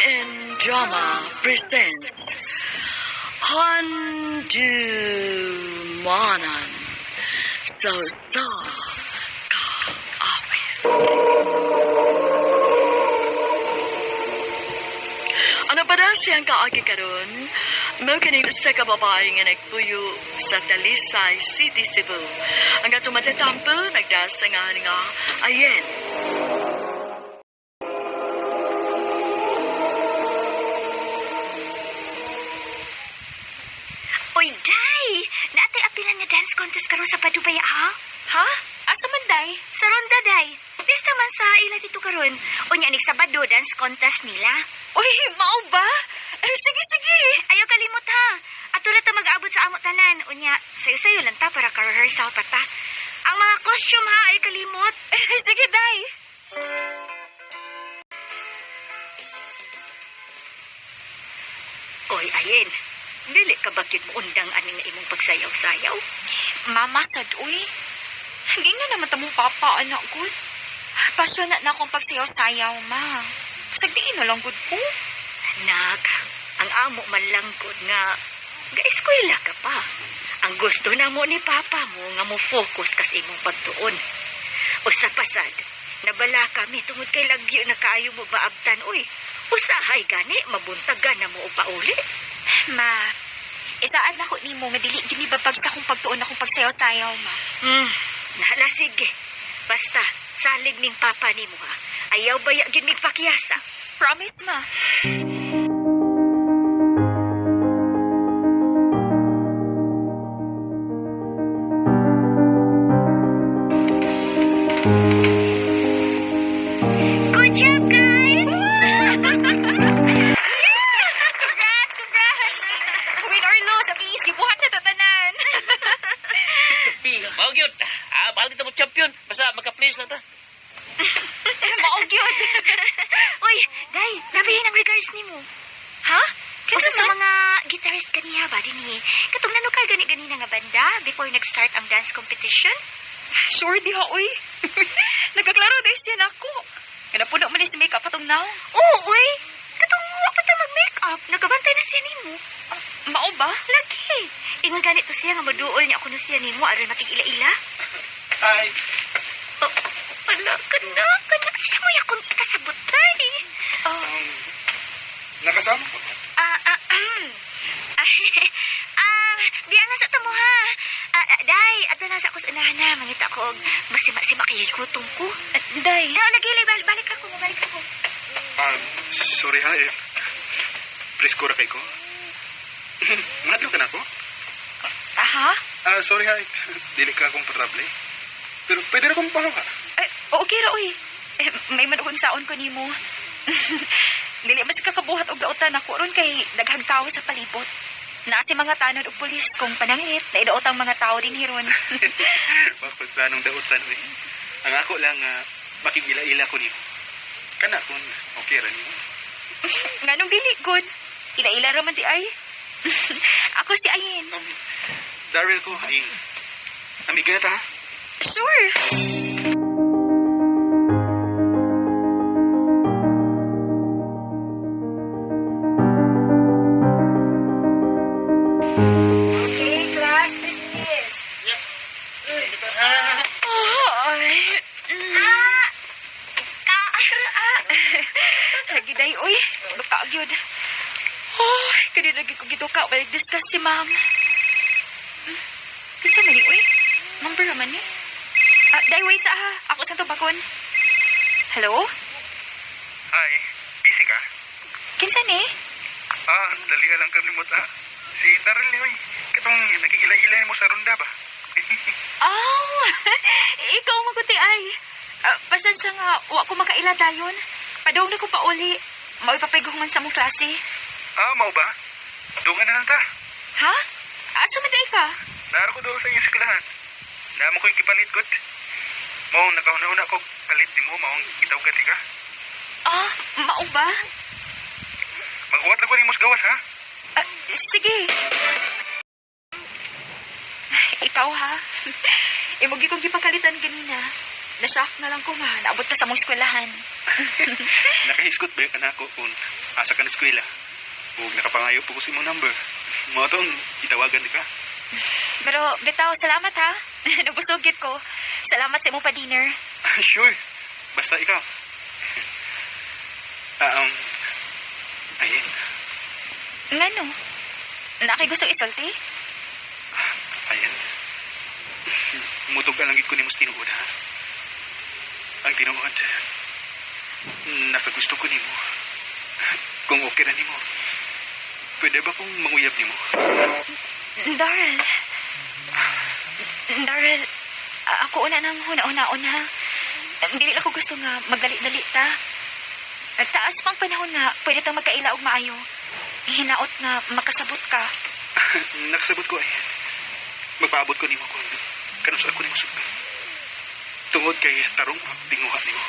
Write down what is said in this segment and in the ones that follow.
MN Drama presents Handumanan sa Usa Ka Awit. Ano pa na siyang kaagi karon? Mao kining usa ka babae nga nagpuyo sa Talisay City, Cebu. Ang atong matatampo nagdasa nga nga ayen. Oy, Day! Naatay apilan nga dance contest karon sa Padubay, ha? Ha? Asa man, Day? Sa Ronda, Day. Pista man sa ila dito karon. Unya nig Sabado dance contest nila. Uy, mao ba? Eh, sige, sige. Ayaw kalimot ha. Ato ra ta mag-abot sa amo tanan. Unya, sayo-sayo lang ta para ka-rehearsal pa ta. Ang mga costume ha, ay kalimot. Eh, sige, Day. Oy, ayen. Dili ka bakit mo undang ani nga imong pagsayaw-sayaw? Mama, sad, uy. Hanggang na naman tamong papa, anak, good. Pasyon na na akong pagsayaw-sayaw, ma. Sagdiin na lang, good ko. Nak, ang amo man lang gud nga ga-eskwela ka pa. Ang gusto na mo ni papa mo nga mo focus kas imong pagtuon. Usa pasad, nabala kami tungod kay lagyo na kaayo mo maabtan uy. Usahay gani mabuntagan na mo og pauli. Ma, isaad na ko nimo nga dili gini babag sa akong pagtuon akong pagsayaw-sayaw, ma. Nahala sige. Basta salig ning papa nimo ha. Ayaw baya gyud migpakiyasa. Promise, ma. Good job, guys! Congrats, congrats! Win or lose, at least gibuhat na tatanan. Mao gyud. Ah, bahal kita mo champion. Basta maka-place lang ta. Mao gyud. Uy, Day, labihin ang regards nimo. Ha? Usa Kinsa sa man? mga guitarist kaniya ba dinhi? Katong nanukal gani ganina nga banda before nag-start ang dance competition. Sure diha, uy. Nagkaklaro dahil siya nako. Kana puno man ni si makeup atong now. Oo, uy. Katong wa pa ta mag-makeup, nagabantay na siya nimo. Mao ba? Lagi. Ingon ganito siya nga maduol niya ako na siya nimo aron makig-ila-ila. Hi. Oh, ala kana, kana siya mo yakong ikasabotay. Oh. Nakasama ko. Ah, ah, ah. Ah, di lang sa tamo ha. Ah, ah, day, ato lang sa ako sa unahan na. Mangita ko og masima-sima kay gutom ko. Day. Daw, lagi, lagi, balik ako, balik ako. Ah, sorry ha, eh. Presko ra kay ko. Madlo ka na ako? Aha? Ah, sorry ha, eh. Dili ka komportable. Pero pwede ra kong pahawa. Ay, okay ra, uy. Eh, may manugon saon ko nimo. Dili mas kakabuhat og dautan ako ron kay daghang tao sa palibot. Naa si mga tanod og pulis kung pananglit, naidaot ang mga tao din hiron. Bakit planong dautan, eh. Ang ako lang, makigila-ila ko nimo. Kana kung okay ra nimo. Nganong dili good. Ila-ila ra man di ay. Ako si Ayin. Daryl ko, ay. Amiga na ta, ha? Sure. Okay, class dismissed. Ay. Ah, ah, Lagi day, uy. Baka gyud. Oh, kani lagi ko gituka balik discuss si ma'am. Kinsa man ni, uy? Number ra man ni. Ah, day, wait sa ah. Ako sa tubakon. Hello? Hi, busy ka? Kinsa ni? Ah, dali na lang kalimot, ah. Si Daryl ni, oy. Katong nakigila-ila mo sa ronda ba? Oh, ikaw maguti ay. Ah, pasensya nga, wa ko makaila dayon. Padong na ko pauli. Mao'y papayguhuman sa mong klase. Ah, mao ba? Dungan na lang ta. Ha? Asa man day ka? Naro ko doon sa inyong eskwelahan. Namo ko'y gipalit kot. Maong nakauna-una ko palit ni mo, maong gitawgan ka. Ah, mao ba? Maghuwat na ko ni gawas, ha? Ah, sige. Ay, ikaw ha? Imugi kong gipakalitan ganina. Na-shock na lang ko nga. Naabot ka sa mong eskwelahan. Nakahisgot ba yung anak ko kung asa ka na eskwela? Ug nakapangayo po ko sa imong number. Mao tong itawagan di ka. Pero, bitaw, salamat ha. Nabusog gid ko. Salamat sa imong pa-dinner. Sure. Basta ikaw. Ah, ayun. Ngano? Naa kay gusto isulti? Ayan. Mutug ka lang gid ko nimo sa tinuod, ha? Ang tinuod, nakagusto ko nimo. Kung okay na nimo, pwede ba kong manguyab nimo? Darrell. Darrell, ako una nang huna-hunaon ha. Dili lang ko gusto nga magdali-dali ta. Taas pang panahon nga pwede tang magkaila og maayo. Hinaot nga makasabot ka. Nakasabot ko, ayan. Magpaabot ko nimo kung kanus ako nimo sugdan. Tungod kay tarong ang tinguha nimo.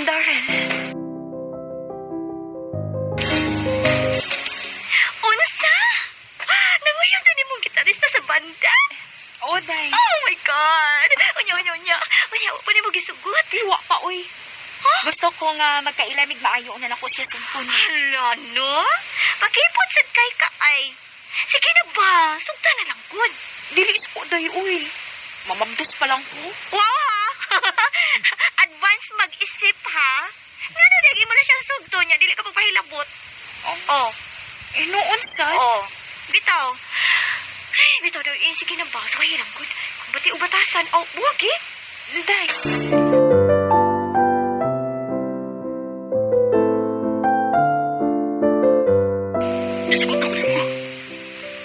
Darrell. Unsa? Nanguyab na nimong gitarista sa banda? Oh, day. Oh my God! Unya, unya, unya. Unya, wa pa nimo gisugot. Wa pa, oy. Gusto ko nga magkailamig maayo na nako siya sugton. Hala, no? Pakipot sad kay ka ay. Sige na ba? Sugta na lang gud. Dili is ko, day, uy. Mamabdos pa lang ko. Wow ha! Advance mag-isip ha? Ngano lagi mo na siyang sugto niya, dili ka magpahilabot. Oh. Oh, Eh, noon sad. oh. Bitaw. Ay, bitaw daw. Eh, sige na ba? So, lang gud. Kung bati ubatasan, oh, buwag eh. Day. Isugot ko nimo.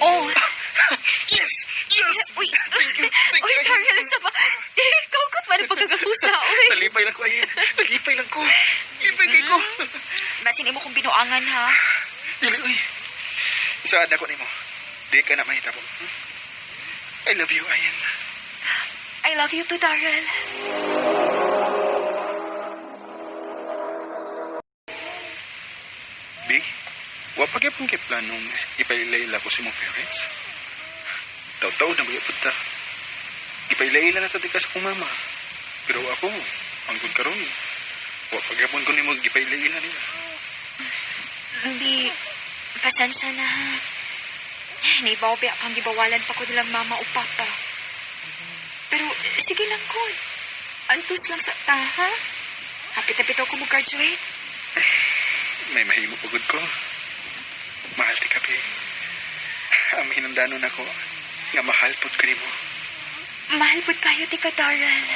Oh. Yes! Yes! Uy, uy, Darrell, sa ba? Kaukot man ang pagkakakusa, uy. Nalipay lang ko, ayan. Nalipay lang ko. Lipay kay ko. Basin imo kong binuangan, ha? Dili, uy. Isaad na ko nimo. Di ka na mahitabo. I love you, ayan. I love you too, Darrell. B, wa pa gyapon kay planong ipaila-ila ko sa imong parents. Taw-taw na magyapon ta. Ipaila-ila na ta di ka sa akong mama. Pero ako, ang good karon, wa pa gyapon ko nimo gipaila-ila nila. Hindi, pasensya na, ha? Naibaw ba kang gibawalan pa ko nilang mama o papa. Pero sige lang ko. Antos lang sa ta, ha? Hapit-hapit ako mo graduate. May mahimo pagod ko. Mahal ti kape. Ang mahinamdanon ako, nga mahal pod ko nimo. Mahal pod kayo ti ka, Darrell.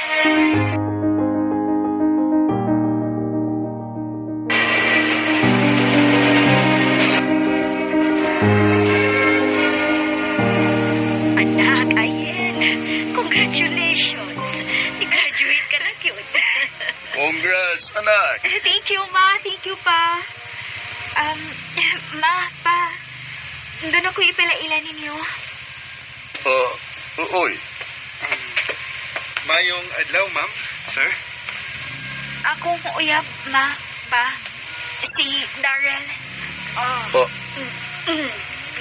Anak, ayen. Congratulations. I-graduate ka na, cute. Congrats, anak. Thank you, ma. Thank you, pa. Ma, pa. Doon ako ipila-ila ninyo. Oy, Mayong adlaw, ma'am, sir. Akong uyab, ma, pa. Si Darrell. Oh. oh,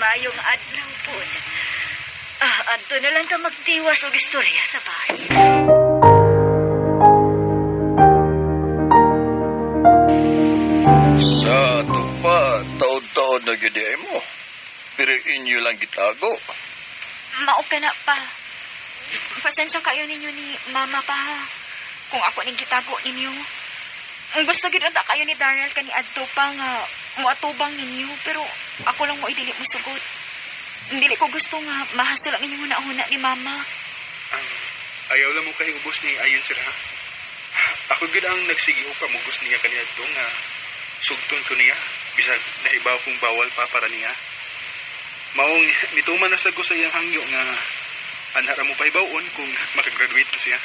Mayong adlaw po. Ah, adto na lang ta magdiwas og istorya sa bahay. Sa ato pa, taon-taon na gyud ay mo. Pero inyo lang gitago. Mao ka na pa. Pasensya kayo ninyo ni mama pa ha. Kung ako ning gitago ninyo. Gusto gid unta kayo ni Darrell kani adto pa nga moatubang ninyo pero ako lang mo dili mo sugot. Dili ko gusto nga mahasol ang inyong huna-huna ni mama. Ayaw lang mo kay ubos ni ayon sir ha. Ako gid ang nagsige og pamugos niya kaniadto nga sugton ko niya bisag nahibaw kong bawal pa para niya. Maong nituman na sa ko sa iyang hangyo nga anha ra mo pahibaw-on kung makagraduate na siya.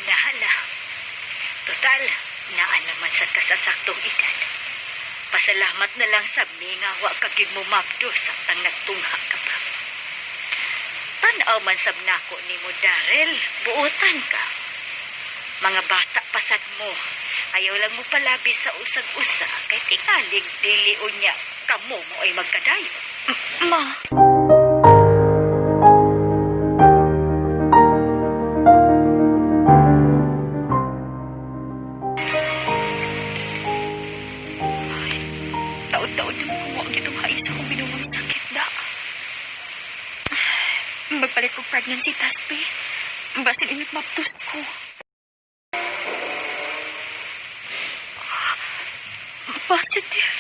Nahala. Total, naa naman sa kasasaktong edad. Pasalamat na lang sa nga wa ka gid mo mabdo samtang nagtungha ka pa. Tan-aw man sab nako nimo Darrell, buotan ka. Mga bata pasad mo, ayaw lang mo palabi sa usag-usa kay tingalig dili unya kamo mo ay magkadayo. Ma, Basin unyot mabdos ko. Positive.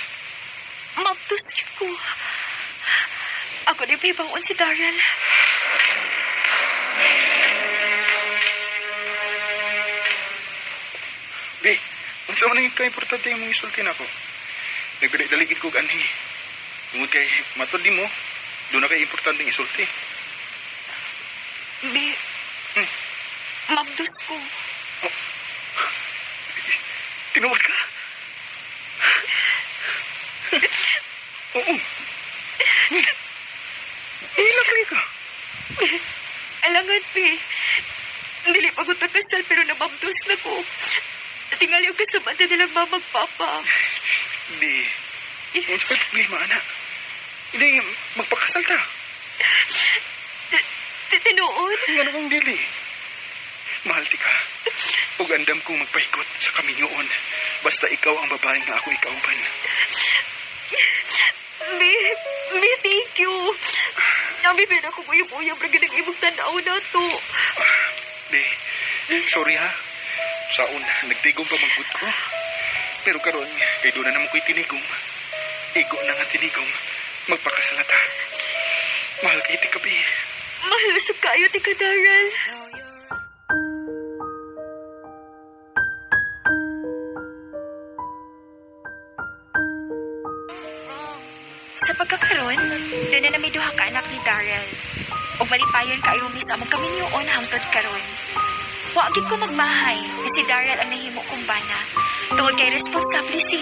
Mabdos gyud ko. Ako na pahibaon si Daryl. Bi, unsa man ang ka-importante imong isulti nako? Nagdali-dali gid ko og anhi. Tungod kay matod nimo, doon na kay importanteng isulti. Bi, mabdos ko. Tinuod ka? Oo. Ilak lagi ka. Alangan, Bi. Dili pa ko takasal pero nababdos na ko. Tingali ang kasabata nilang mamagpapa. Di. Unsa kay problema, anak? Hindi, magpakasal ta. Tinuod? Ngano kong dili? Mahal ti ka. Ug andam kong magpahigot sa kaminyoon. Basta ikaw ang babae nga ako ikauban. Bi, Bi, thank you. Abi, pero ako uyab-uyab ra gid ang imong tanaw na to. Di, sorry ha. Sa una, nagtigom pa maggut ko. Pero karon kay doon na naman ko'y tinigom. Igo na nga tinigom. Magpakasala ta. Mahal kay ti kabi. Mahal usab kayo, ti ka, Daryl. Sa pagkakaroon, doon na nami duha ka anak ni Daryl. Ug malipayon kaayo mi sa among kaminyoon hangtod karon. Wa gid ko magmahay nga si Daryl ang nahimo kong bana. Tungod kay responsable siya.